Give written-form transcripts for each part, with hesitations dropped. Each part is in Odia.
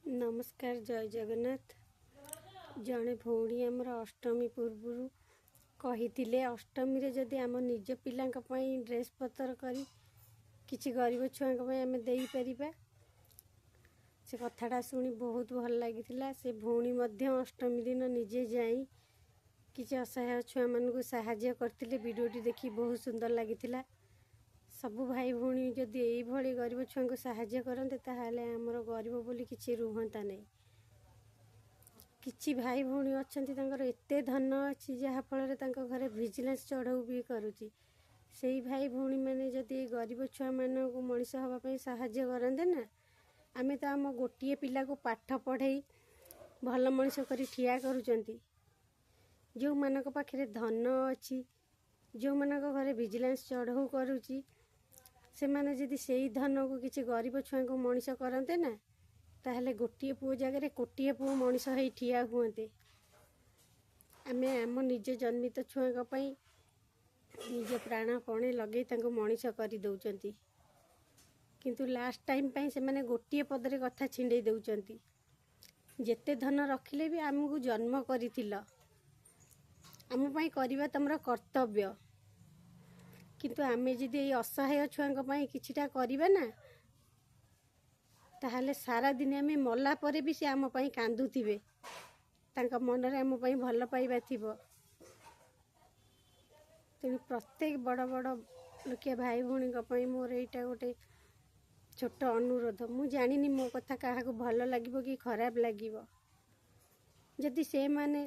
ନମସ୍କାର, ଜୟ ଜଗନ୍ନାଥ। ଜଣେ ଭଉଣୀ ଆମର ଅଷ୍ଟମୀ ପୂର୍ବରୁ କହିଥିଲେ, ଅଷ୍ଟମୀରେ ଯଦି ଆମ ନିଜ ପିଲାଙ୍କ ପାଇଁ ଡ୍ରେସ୍ ପତ୍ର କରି କିଛି ଗରିବ ଛୁଆଙ୍କ ପାଇଁ ଆମେ ଦେଇପାରିବା। ସେ କଥାଟା ଶୁଣି ବହୁତ ଭଲ ଲାଗିଥିଲା। ସେ ଭଉଣୀ ମଧ୍ୟ ଅଷ୍ଟମୀ ଦିନ ନିଜେ ଯାଇ କିଛି ଅସହାୟ ଛୁଆମାନଙ୍କୁ ସାହାଯ୍ୟ କରିଥିଲେ। ଭିଡ଼ିଓଟି ଦେଖି ବହୁତ ସୁନ୍ଦର ଲାଗିଥିଲା। ସବୁ ଭାଇ ଭଉଣୀ ଯଦି ଏଇଭଳି ଗରିବ ଛୁଆଙ୍କୁ ସାହାଯ୍ୟ କରନ୍ତେ, ତାହେଲେ ଆମର ଗରିବ ବୋଲି କିଛି ରୁହନ୍ତା ନାହିଁ। କିଛି ଭାଇ ଭଉଣୀ ଅଛନ୍ତି, ତାଙ୍କର ଏତେ ଧନ ଅଛି, ଯାହାଫଳରେ ତାଙ୍କ ଘରେ ଭିଜିଲାନ୍ସ ଚଢ଼ଉ ବି କରୁଛି। ସେଇ ଭାଇ ଭଉଣୀମାନେ ଯଦି ଏଇ ଗରିବ ଛୁଆମାନଙ୍କୁ ମଣିଷ ହେବା ପାଇଁ ସାହାଯ୍ୟ କରନ୍ତେ ନା, ଆମେ ତ ଆମ ଗୋଟିଏ ପିଲାକୁ ପାଠ ପଢ଼େଇ ଭଲ ମଣିଷ କରି ଠିଆ କରୁଛନ୍ତି। ଯେଉଁମାନଙ୍କ ପାଖରେ ଧନ ଅଛି, ଯେଉଁମାନଙ୍କ ଘରେ ଭିଜିଲାନ୍ସ ଚଢ଼ଉ କରୁଛି, ସେମାନେ ଯଦି ସେଇ ଧନକୁ କିଛି ଗରିବ ଛୁଆଙ୍କୁ ମଣିଷ କରନ୍ତେ ନା, ତାହେଲେ ଗୋଟିଏ ପୁଅ ଜାଗାରେ କୋଟିଏ ପୁଅ ମଣିଷ ହେଇ ଠିଆ ହୁଅନ୍ତେ। ଆମେ ଆମ ନିଜ ଜନ୍ମିତ ଛୁଆଙ୍କ ପାଇଁ ନିଜ ପ୍ରାଣପଣେ ଲଗେଇ ତାଙ୍କୁ ମଣିଷ କରିଦେଉଛନ୍ତି, କିନ୍ତୁ ଲାଷ୍ଟ ଟାଇମ୍ ପାଇଁ ସେମାନେ ଗୋଟିଏ ପଦରେ କଥା ଛିଣ୍ଡେଇ ଦେଉଛନ୍ତି। ଯେତେ ଧନ ରଖିଲେ ବି ଆମକୁ ଜନ୍ମ କରିଥିଲ, ଆମ ପାଇଁ କରିବା ତୁମର କର୍ତ୍ତବ୍ୟ। କିନ୍ତୁ ଆମେ ଯଦି ଏଇ ଅସହାୟ ଛୁଆଙ୍କ ପାଇଁ କିଛିଟା କରିବା ନା, ତାହେଲେ ସାରାଦିନ ଆମେ ମଲା ପରେ ବି ସେ ଆମ ପାଇଁ କାନ୍ଦୁଥିବେ, ତାଙ୍କ ମନରେ ଆମ ପାଇଁ ଭଲ ପାଇବା ଥିବ। ତେଣୁ ପ୍ରତ୍ୟେକ ବଡ଼ ବଡ଼ ଲୋକିଆ ଭାଇ ଭଉଣୀଙ୍କ ପାଇଁ ମୋର ଏଇଟା ଗୋଟେ ଛୋଟ ଅନୁରୋଧ। ମୁଁ ଜାଣିନି ମୋ କଥା କାହାକୁ ଭଲ ଲାଗିବ କି ଖରାପ ଲାଗିବ। ଯଦି ସେମାନେ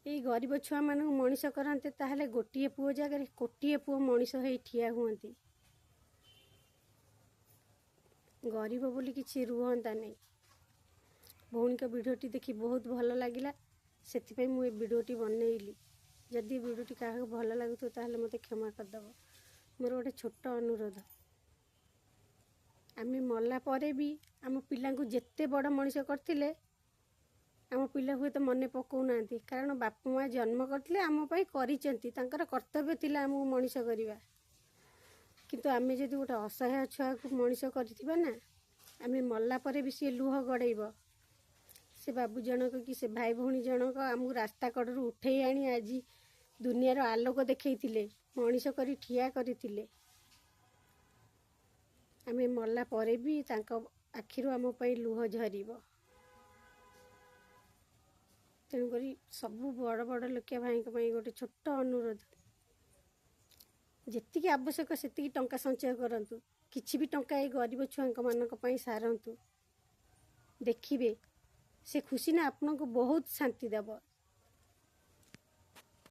ଏଇ ଗରିବ ଛୁଆମାନଙ୍କୁ ମଣିଷ କରନ୍ତେ, ତାହେଲେ ଗୋଟିଏ ପୁଅ ଜାଗାରେ କୋଟିଏ ପୁଅ ମଣିଷ ହେଇ ଠିଆ ହୁଅନ୍ତି। ଗରିବ ବୋଲି କିଛି ରୁହନ୍ତା ନାହିଁ। ଭଉଣୀଙ୍କ ଭିଡ଼ିଓଟି ଦେଖି ବହୁତ ଭଲ ଲାଗିଲା, ସେଥିପାଇଁ ମୁଁ ଏ ଭିଡ଼ିଓଟି ବନେଇଲି। ଯଦି ଭିଡ଼ିଓଟି କାହାକୁ ଭଲ ଲାଗୁଥିବ, ତାହେଲେ ମୋତେ କ୍ଷମା କରିଦେବ। ମୋର ଗୋଟେ ଛୋଟ ଅନୁରୋଧ, ଆମେ ମଲା ପରେ ବି ଆମ ପିଲାଙ୍କୁ ଯେତେ ବଡ଼ ମଣିଷ କରିଥିଲେ, ଆମ ପିଲା ହୁଏତ ମନେ ପକାଉନାହାନ୍ତି। କାରଣ ବାପା ମା ଜନ୍ମ କରିଥିଲେ, ଆମ ପାଇଁ କରିଛନ୍ତି, ତାଙ୍କର କର୍ତ୍ତବ୍ୟ ଥିଲା ଆମକୁ ମଣିଷ କରିବା। କିନ୍ତୁ ଆମେ ଯଦି ଗୋଟେ ଅସହାୟ ଛୁଆକୁ ମଣିଷ କରିଥିବା ନା, ଆମେ ମଲା ପରେ ବି ସିଏ ଲୁହ ଗଡ଼େଇବ। ସେ ବାବୁ ଜଣକ କି ସେ ଭାଇ ଭଉଣୀ ଜଣକ ଆମକୁ ରାସ୍ତା କଡ଼ରୁ ଉଠେଇ ଆଣି ଆଜି ଦୁନିଆର ଆଲୋକ ଦେଖେଇଥିଲେ, ମଣିଷ କରି ଠିଆ କରିଥିଲେ। ଆମେ ମଲା ପରେ ବି ତାଙ୍କ ଆଖିରୁ ଆମ ପାଇଁ ଲୁହ ଝରିବ। ତେଣୁକରି ସବୁ ବଡ଼ ବଡ଼ ଲୋକିଆ ଭାଇଙ୍କ ପାଇଁ ଗୋଟେ ଛୋଟ ଅନୁରୋଧ, ଯେତିକି ଆବଶ୍ୟକ ସେତିକି ଟଙ୍କା ସଞ୍ଚୟ କରନ୍ତୁ, କିଛି ବି ଟଙ୍କା ଏଇ ଗରିବ ଛୁଆଙ୍କ ମାନଙ୍କ ପାଇଁ ସାରନ୍ତୁ। ଦେଖିବେ, ସେ ଖୁସି ନା ଆପଣଙ୍କୁ ବହୁତ ଶାନ୍ତି ଦେବ।